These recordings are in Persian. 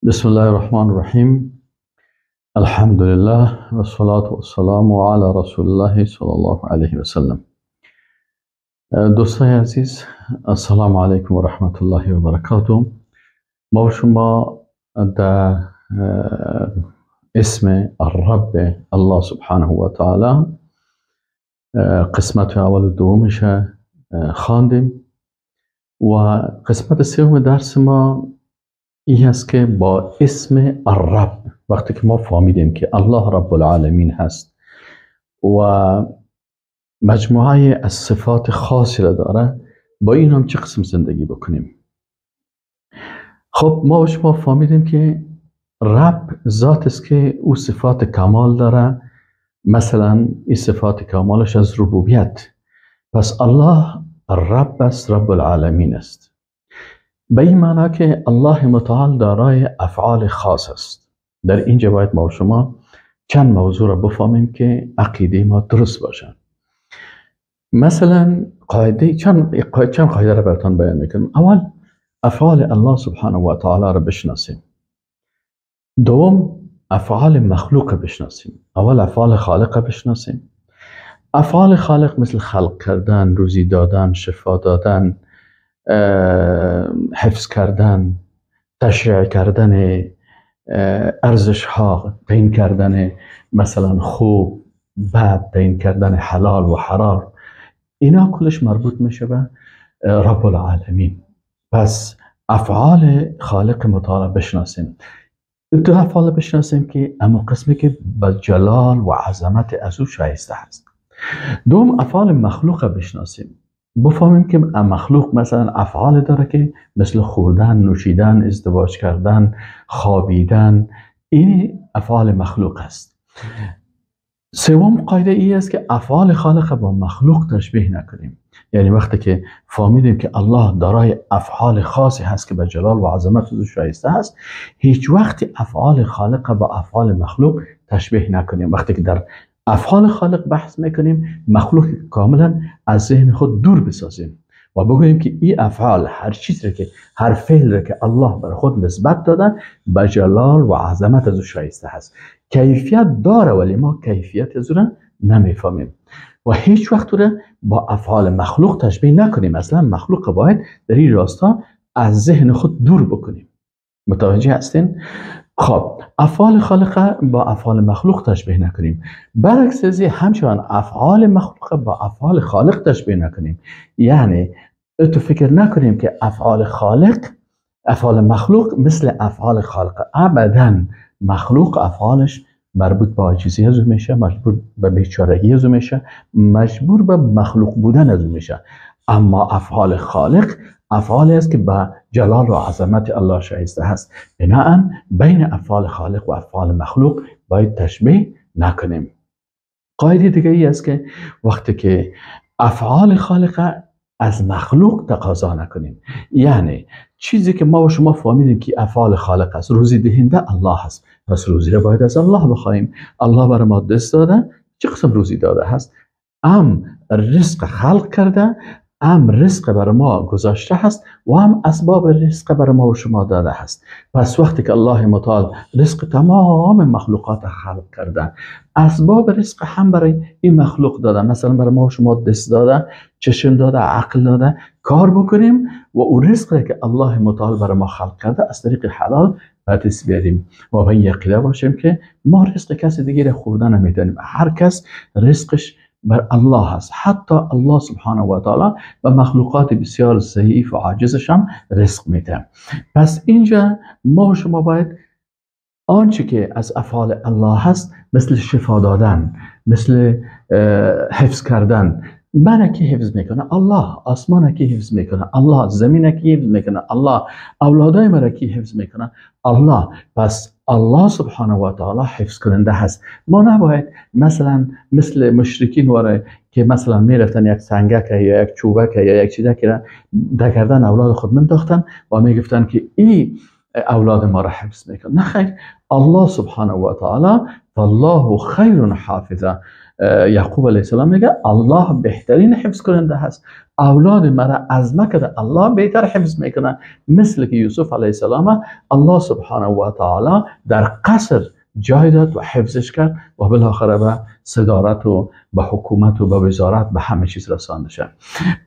بسم الله الرحمن الرحیم. الحمد لله و الصلاة و السلام علی رسول الله صلی الله علیه و سلم. دوستای عزیز، السلام علیکم و رحمت الله و برکاته. ما و شما در اسم الرب الله سبحانه و تعالی قسمت اول و دومش خواندیم و قسمت سوم درس ما این هست که با اسم الرب، وقتی که ما فهمیدیم که الله رب العالمین هست و مجموعه از صفات خاصی را داره، با این هم چه قسم زندگی بکنیم. خب ما و شما فهمیدیم که رب ذات است که او صفات کمال داره، مثلا این صفات کمالش از ربوبیت. پس الله الرب است، رب العالمین است، به این معنا که الله متعال دارای افعال خاص است. در اینجا باید ما و شما چند موضوع را بفهمیم که عقیده ما درست باشه. مثلا قاعده چند قاعده را براتون بیان میکنم. اول، افعال الله سبحانه و تعالی را بشناسیم. دوم، افعال مخلوق بشناسیم. اول افعال خالق بشناسیم. افعال خالق مثل خلق کردن، روزی دادن، شفا دادن، حفظ کردن، تشریع کردن ارزش ها، تعیین کردن مثلا خوب بد، تعیین کردن حلال و حرام، اینا کلش مربوط میشه به رب العالمین. پس افعال خالق متعال بشناسیم. دو افعال بشناسیم که اما قسمی که به جلال و عظمت از او شایسته هست. دوم، افعال مخلوق بشناسیم. بفهمیم که مخلوق مثلا افعال داره که مثل خوردن، نوشیدن، ازدواج کردن، خوابیدن، این افعال مخلوق است. سوم قاعده ای است که افعال خالق با مخلوق تشبیه نکنیم. یعنی وقتی که فهمیدیم که الله دارای افعال خاصی هست که به جلال و عظمت او شایسته است، هیچ وقتی افعال خالق با افعال مخلوق تشبیه نکنیم. وقتی که در افعال خالق بحث میکنیم، مخلوق کاملا از ذهن خود دور بسازیم و بگوییم که این افعال، هر چیزی که، هر فعل که الله بر خود نسبت داده، به جلال و عظمت از او شایسته هست. کیفیت داره ولی ما کیفیت از او را نمیفهمیم و هیچ وقت را با افعال مخلوق تشبیه نکنیم. اصلا مخلوق باید در این راستا از ذهن خود دور بکنیم. متوجه هستین؟ خب افعال خالق با افعال مخلوق تشبیه نکنیم. برعکس از همچنان افعال مخلوق با افعال خالق تشبیه نکنیم. یعنی تو فکر نکنیم که افعال خالق، افعال مخلوق مثل افعال خالق. ابدا مخلوق افعالش مربوط به عاجزی از او میشه، مجبور به بیچارگی از او میشه، مجبور به مخلوق بودن از او میشه. اما افعال خالق افعالی است که به جلال و عظمت الله شایسته هست. بناءً بین افعال خالق و افعال مخلوق باید تشبیه نکنیم. قاعده دیگه ای است که وقتی که افعال خالق از مخلوق تقاضا نکنیم. یعنی چیزی که ما و شما فهمیدیم که افعال خالق است، روزی دهنده الله هست، پس روزی را باید از الله بخواهیم. الله برای ما دست داده، چه قسم روزی داده هست؟ ام رزق خلق کرده، هم رزق بر ما گذاشته هست و هم اسباب رزق بر ما و شما داده هست. پس وقتی که الله متعال رزق تمام مخلوقات خلق کرده، اسباب رزق هم برای این مخلوق داده، مثلا برای ما و شما دست داده، چشم داده، عقل داده، کار بکنیم و او رزق که الله متعال برای ما خلق کرده از طریق حلال به دست بیاریم و به این عقیده باشیم که ما رزق کسی دیگه را خورده نمیتونیم. هر کس رزقش بر الله هست. حتی الله سبحانه و تعالی به مخلوقات بسیار ضعیف و عاجزش هم رزق میده. پس اینجا ما و شما باید آنچه که از افعال الله هست، مثل شفا دادن، مثل حفظ کردن، من کی حفظ میکنه؟ الله. آسمان کی حفظ میکنه؟ الله. زمین کی حفظ میکنه؟ الله. اولادای مرا کی حفظ میکنه؟ الله. پس الله سبحانه و تعالی حفظ کننده هست. ما نباید مثلا مثل مشرکین واره که مثلا میرفتن یک سنگک یا یک چوبک یا یک چیزی که در کردن اولاد خود منداختن و میگفتن که این اولاد ما را حفظ میکنه. نه خیر، الله سبحانه و تعالی فالله خیر حافظا. یعقوب علیه السلام میگه الله بهترین حفظ کننده هست، اولاد مرا از مکر الله بهتر حفظ میکنه. مثل که یوسف علیه السلام الله سبحانه و تعالی در قصر جای داد و حفظش کرد و بالاخره به صدارت و به حکومت و به وزارت به همه چیز رسانده شد.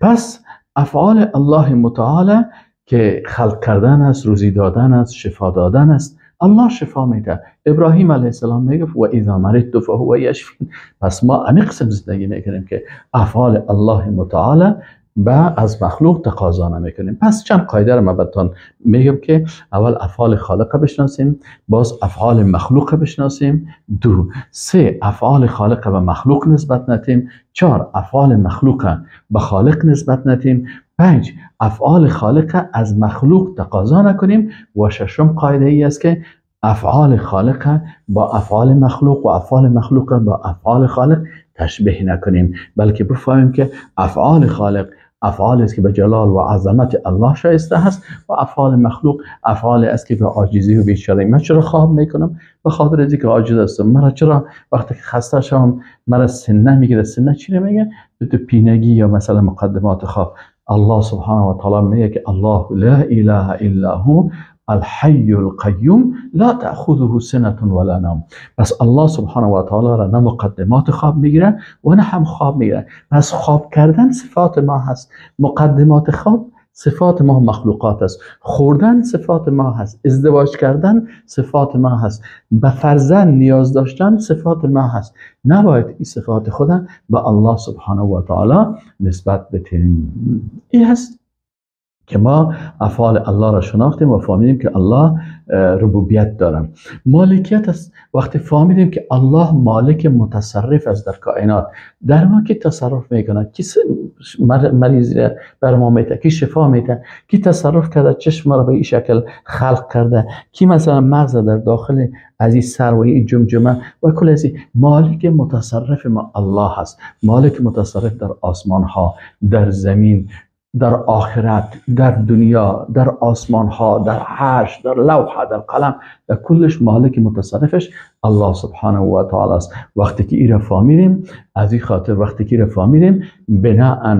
پس افعال الله متعال که خلق کردن است، روزی دادن است، شفا دادن است، الله شفا میده. ابراهیم علیه السلام میگفت و اذا مرضت فهو یشفین. پس ما همین قسم زندگی میکنیم که افعال الله متعال به از مخلوق تقاضا نمیکنیم. پس چند قاعده رو من براتون میگم که اول افعال خالق بشناسیم، باز افعال مخلوق بشناسیم، 2 3 افعال خالق به مخلوق نسبت ندیم، 4 افعال مخلوق به خالق نسبت ندیم، 5 افعال خالق از مخلوق تقاضا نکنیم، و 6 قاعده ای است که افعال خالق با افعال مخلوق و افعال مخلوق با افعال خالق تشبیه نکنیم، بلکه بفهمیم که افعال خالق افعال است که به جلال و عظمت الله شایسته هست و افعال مخلوق افعال است که به عاجزی و بیچارگی. من چرا خواب میکنم؟ به خاطر اینکه عاجز هستم. مرا چرا وقتی که خسته شوم مرا سنه میگیره؟ سنه چی میگه؟ تو پینگی یا مثلا مقدمات خواب. الله سبحانه و تعالی میگه که الله لا اله الا هو الحی القیوم لا تأخذه سنة ولا نوم. پس الله سبحانه و تعالی را نه مقدمات خواب میگیره و نه هم خواب میگیره. پس خواب کردن صفات ما هست، مقدمات خواب صفات ما مخلوقات است، خوردن صفات ما هست، ازدواج کردن صفات ما هست، به فرزند نیاز داشتن صفات ما هست. نباید این صفات خود به الله سبحانه و تعالی نسبت بدیم. این هست که ما افعال الله را شناختیم و فهمیدیم که الله ربوبیت داره. مالکیت است. وقتی فهمیدیم که الله مالک متصرف است در کائنات، در ما کی تصرف میکنه، کی مریض را بر ما میده، کی شفا میده، کی تصرف کرده چشم را به این شکل خلق کرده، کی مثلا مغز در داخل از این سر و این جمجمه و کل از این، مالک متصرف ما الله هست. مالک متصرف در آسمان ها، در زمین، در آخرت، در دنیا، در آسمان ها، در عرش، در لوحه، در قلم، در کلش مالک متصرفش الله سبحانه و تعالی است. وقتی که ایره فهمیدیم، از این خاطر وقتی که ایره فهمیدیم بناء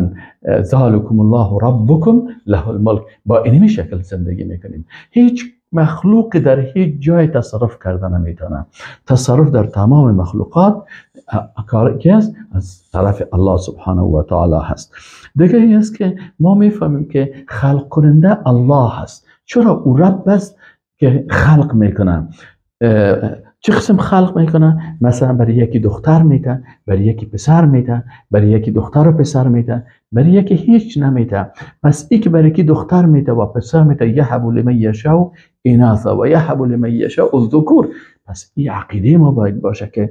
ذالکم الله ربکم له الملک، با اینمی شکل زندگی میکنیم. هیچ مخلوق در هیچ جای تصرف کرده نمیتونه. تصرف در تمام مخلوقات کار که است از طرف الله سبحانه و تعالی هست. دیگه این است که ما میفهمیم که خلق کننده الله هست. چرا او رب است که خلق میکنه؟ چه قسم خلق میکنه؟ مثلا برای یکی دختر میده، برای یکی پسر میده، برای یکی دختر و پسر میده، برای یکی هیچ نمیده. پس ای که برای یکی دختر میده و پسر میده، یهب لمن یشاء اناثا و یهب لمن یشاء الذکور. پس این عقیده ما باید باشه که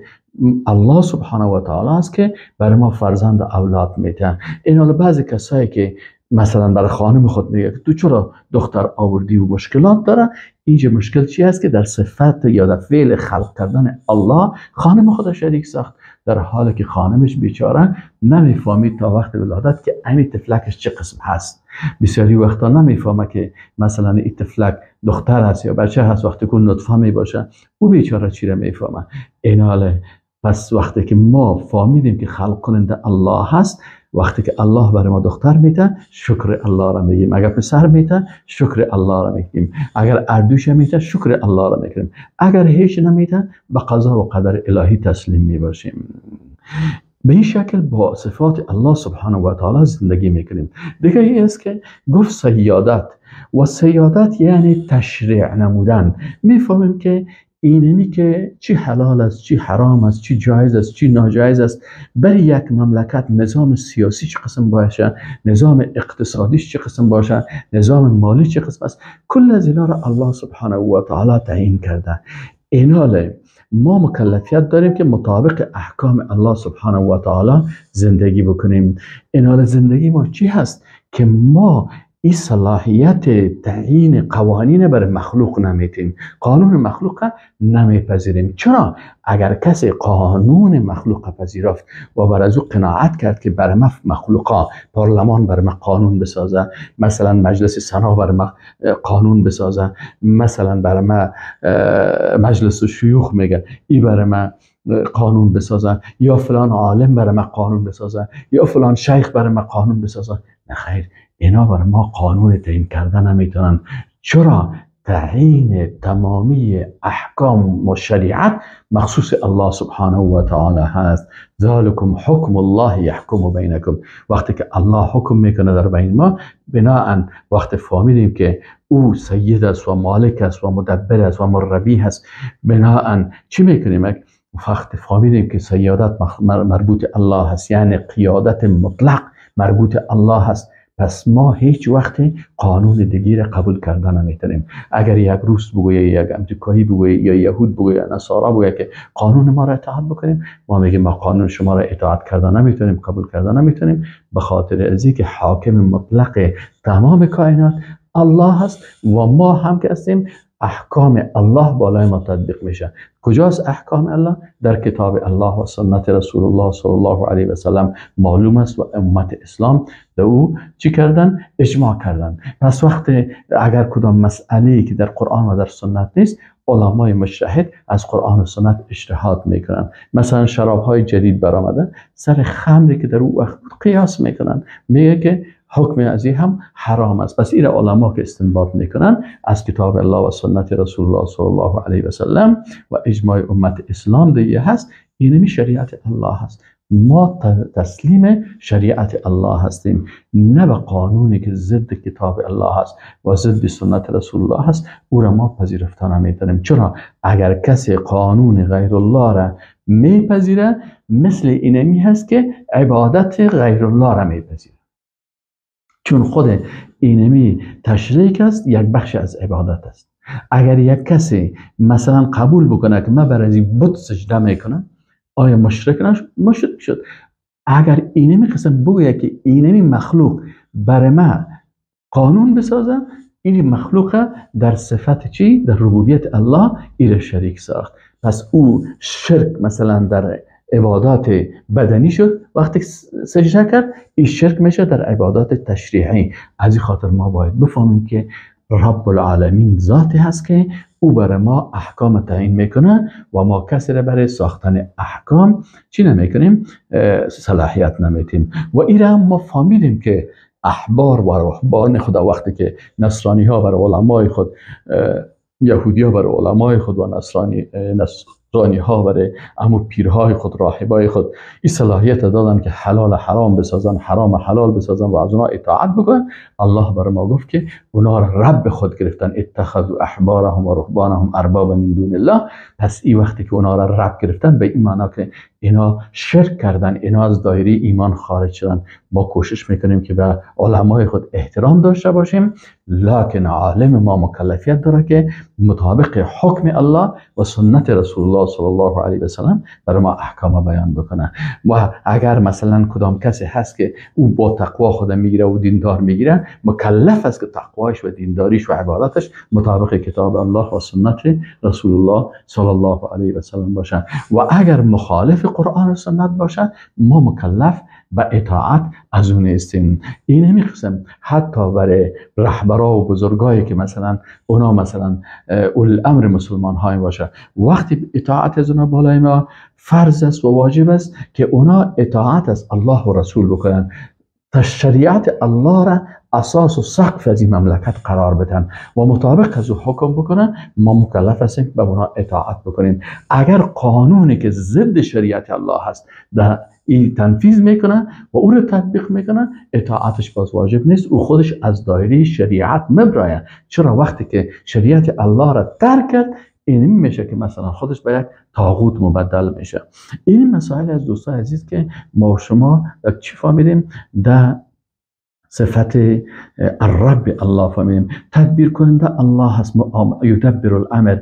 الله سبحانه و تعالی است که برای ما فرزند اولاد میده. این حالا بعضی کسایی که مثلا برای خانم خود میگه تو چرا دختر آوردی و مشکلات داره، اینجا مشکل چی هست؟ که در صفت یا در فعل خلق کردن الله خانم خودش شریک ساخت، در حالی که خانمش بیچاره نمیفهمید تا وقت ولادت که همین طفلکش چه قسم هست. بسیاری وقتا نمیفهمه که مثلا این طفلک دختر هست یا بچه هست، وقتی که نطفه میباشه او بیچاره چی را میفهمه. ایناله پس وقتی که ما فهمیدیم که خلق کننده الله هست، وقتی که الله برای ما دختر میده شکر الله را میگیم، اگر پسر میده شکر الله را میگیم، اگر اردوش میده شکر الله را میکنیم، اگر هیچ نمیده به قضا و قدر الهی تسلیم میباشیم. به این شکل با صفات الله سبحانه و تعالی زندگی میکنیم. دیگه این است که گفت سیادت، و سیادت یعنی تشریع نمودن. میفهمیم که اینمی که چی حلال است، چی حرام است، چی جایز است، چی ناجایز است، برای یک مملکت نظام سیاسی چه قسم باشه، نظام اقتصادیش چه قسم باشه، نظام مالی چه قسم است، کل از اینا را الله سبحانه و تعالی تعیین کرده. ایناله ما مکلفیت داریم که مطابق احکام الله سبحانه و تعالی زندگی بکنیم. ایناله زندگی ما چی هست؟ که ما این صلاحیت تعیین قوانین بر مخلوق نمیتیم، قانون مخلوق نمیپذیریم. چرا؟ اگر کسی قانون مخلوق پذیرفت و بر از او قناعت کرد که بر ما مخلوقا پارلمان بر ما قانون بسازه، مثلا مجلس سنا بر ما قانون بسازه، مثلا بر ما مجلس شیوخ میگه ای بر ما قانون بسازه، یا فلان عالم برای ما قانون بسازه، یا فلان شیخ برای ما قانون بسازه. نه خیر، اینا برای ما قانون تعیین کردن نمیتونن. چرا؟ تعیین تمامی احکام و شریعت مخصوص الله سبحانه و تعالی هست. ذالکم حکم الله یحکم بینکم. وقتی که الله حکم میکنه در بین ما، بناهن وقتی فهمیدیم که او سید است و مالک است و مدبر است و مربی هست، بناهن چی میکنیم؟ وقتی فهمیدیم که سیادت مربوط الله هست، یعنی قیادت مطلق مربوط الله هست، پس ما هیچ وقت قانون دیگه را قبول کردن نمیتونیم. اگر یک روس بگویه، یک امریکایی بگویه، یا یهود بگویه، یا نصارا بگویه که قانون ما را اطاعت بکنیم، ما میگیم ما قانون شما را اطاعت کردن نمیتونیم، قبول کردن نمیتونیم، به خاطر از اینکه حاکم مطلق تمام کائنات الله هست و ما هم که هستیم احکام الله بالای ما تطبیق میشه. کجاست احکام الله؟ در کتاب الله و سنت رسول الله صلی الله علیه و سلم معلوم است و امت اسلام در او چی کردن؟ اجماع کردن. پس وقت اگر کدام مسئله که در قرآن و در سنت نیست، علمای مجتهد از قرآن و سنت اجتهاد میکنن. مثلا شراب های جدید برآمده، سر خمری که در او وقت بود قیاس میکنن، میگه که حکم از این هم حرام است. پس این علما که استنباط میکنن از کتاب الله و سنت رسول الله صلی الله علیه و سلم و اجماع امت اسلام دیگه هست، اینمی شریعت الله هست. ما تسلیم شریعت الله هستیم، نه به قانونی که ضد کتاب الله هست و ضد سنت رسول الله هست، او را ما پذیرفته نمیتونیم. چرا؟ اگر کسی قانون غیر الله را میپذیره، مثل اینمی هست که عبادت غیر الله را میپذیره، چون خود اینمی تشریک است، یک بخش از عبادت است. اگر یک کسی مثلا قبول بکنه که من برای این بت سجده میکنم، آیا مشرک نشد؟ مشرک شد. اگر اینمی قسم بگوید که اینمی مخلوق برای من قانون بسازه، این مخلوق در صفت چی؟ در ربوبیت الله ایره شریک ساخت. پس او شرک مثلا در عبادات بدنی شد، وقتی سجده کرد این شرک میشه در عبادات تشریعی. از این خاطر ما باید بفهمیم که رب العالمین ذاتی هست که او برای ما احکام تعیین میکنه و ما کسی را برای ساختن احکام چی نمیکنیم؟ صلاحیت نمیتیم. و این را ما فهمیدیم که احبار و رهبان خدا وقتی که نصرانی ها برای علمای خود، یهودی ها برای علمای خود و نصرانی ها برای امو پیرهای خود، راهبای خود، این صلاحیت دادن که حلال حرام بسازن، حرام حلال بسازن و از اونا اطاعت بکنن. الله برای ما گفت که اونا را رب خود گرفتن، اتخذوا احبارهم و رهبانهم اربابا من دون الله. پس این وقتی که اونا را رب گرفتن، به این معنا که اینا شرک کردن، اینا از دایره ایمان خارج شدن. ما کوشش میکنیم که به علمای خود احترام داشته باشیم، لکن عالم ما مکلفیت داره که مطابق حکم الله و سنت رسول الله صلی الله علیه و سلم برای ما احکام بیان بکنه. و اگر مثلا کدام کسی هست که او با تقوا خود میگیره و دیندار میگیره، مکلف است که تقوایش و دینداریش و عبادتش مطابق کتاب الله و سنت رسول الله صلی الله علیه و سلم باشه. و اگر مخالف قرآن و سنت باشه، ما مکلف به اطاعت از اون هستیم. این همی قسم حتی برای رهبرا و بزرگایی که مثلا اونا مثلا اول امر مسلمان های باشه، وقتی اطاعت از اونا بالای ما فرض است و واجب است که اونا اطاعت از الله و رسول بکنن، تا شریعت الله را اساس و سقف از این مملکت قرار بدن و مطابق از او حکم بکنن. ما مکلف هستیم به اونا اطاعت بکنیم. اگر قانونی که ضد شریعت الله هست در این تنفیذ میکنه و او رو تطبیق میکنه، اطاعتش باز واجب نیست، او خودش از دایره شریعت مبرایه. چرا؟ وقتی که شریعت الله را ترک کرد، این میشه که مثلا خودش به یک طاغوت مبدل میشه. این مسائل از دوستان عزیز که ما و شما چی فهمیدیم؟ در صفت الرب الله فهمیدیم، تدبیر کننده الله هست، یدبر الامر.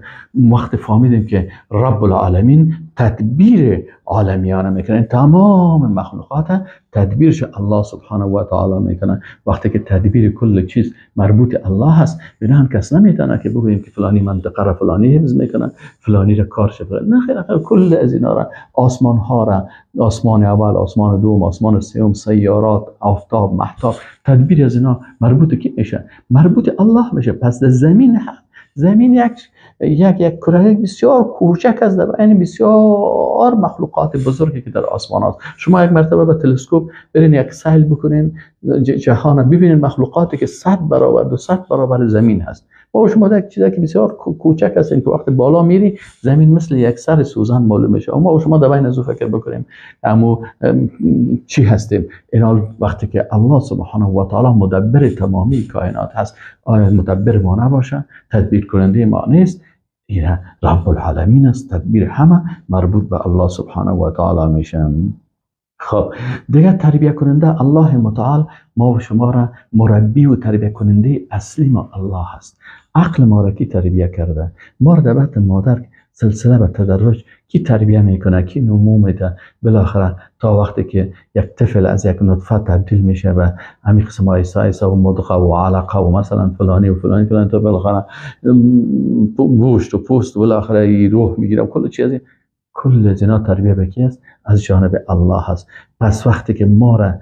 وقت فهمیدیم که رب العالمین تدبیر عالمیانه میکنه، تمام مخلوقات تدبیرش الله سبحانه و تعالی میکنه. وقتی که تدبیر کل چیز مربوط الله هست، بنابراین کس نمیتونه که بگوییم که فلانی منطقه را فلانی حفظ میکنه، فلانی را کارش فلانی. نه خیر، کل از اینا را، آسمان ها را، آسمان اول، آسمان دوم، آسمان سوم، سیارات، آفتاب، مهتاب، تدبیر از اینا مربوط کی میشه؟ مربوط الله میشه. پس در زمین زمین یک یک یک کره بسیار کوچک است در بین بسیار مخلوقات بزرگی که در آسمان است. شما یک مرتبه به تلسکوپ برین یک سیل بکنین جهان، ببینین مخلوقاتی که 100 برابر 200 برابر زمین هست. ما شما یک چیزی که بسیار کوچک هست که وقتی بالا میری زمین مثل یک سر سوزن معلوم میشه. اما شما در بین از فکر بکنیم اما چی هستیم؟ اینا وقتی که الله سبحانه و تعالی مدبر تمامی کائنات هست، آیا مدبر ما نباشه؟ تدبیر کننده ما نیست؟ این رب العالمین است، تدبیر همه مربوط به الله سبحانه و تعالی میشه. خب دیگه تربیه کننده الله متعال ما و شما را مربی و تربیه کننده اصلی ما الله هست. عقل ما را کی تربیه کرده؟ ما را در بطن مادر سلسله به تدرج کی تربیه میکنه، کی نمو میده، بالاخره تا وقتی که یک طفل از یک نطفه تبدیل میشه به همین قسم آیسا و مدغه و علقه و مثلا فلانی و فلانی فلانی تا بالاخره گوشت و پوست و بالاخره روح میگیره، کل چیزی کل از اینا تربیه به کی است؟ از جانب الله هست. پس وقتی که ما را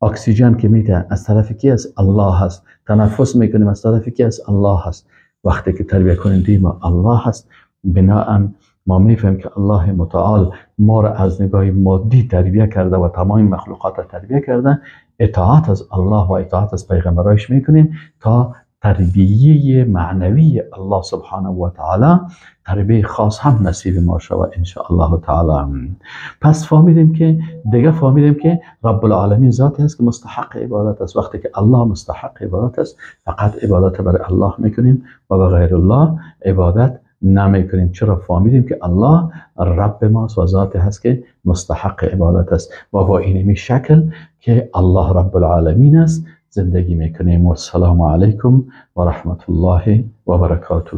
اکسیژن که میده از طرف کی است؟ الله هست. تنفس میکنیم از طرف کی است؟ الله هست. وقتی که تربیه کننده ما الله هست، بناءً ما میفهمیم که الله متعال ما را از نگاه مادی تربیه کرده و تمام مخلوقات را تربیه کرده. اطاعت از الله و اطاعت از پیغمبرایش میکنیم تا تربیه معنوی الله سبحانه و تعالی تربیه خاص هم نصیب ما شود ان شاء الله تعالی. پس فهمیدیم که دیگه فهمیدیم که رب العالمین ذاتی است که مستحق عبادت است. وقتی که الله مستحق عبادت است، فقط عبادت برای الله میکنیم و به غیر الله عبادت نمیکنیم. چرا؟ فهمیدیم که الله رب ماست و ذاتی هست که مستحق عبادت است و با اینمی شکل که الله رب العالمین است زندگی میکنیم. و السلام علیکم و رحمت الله و برکاته.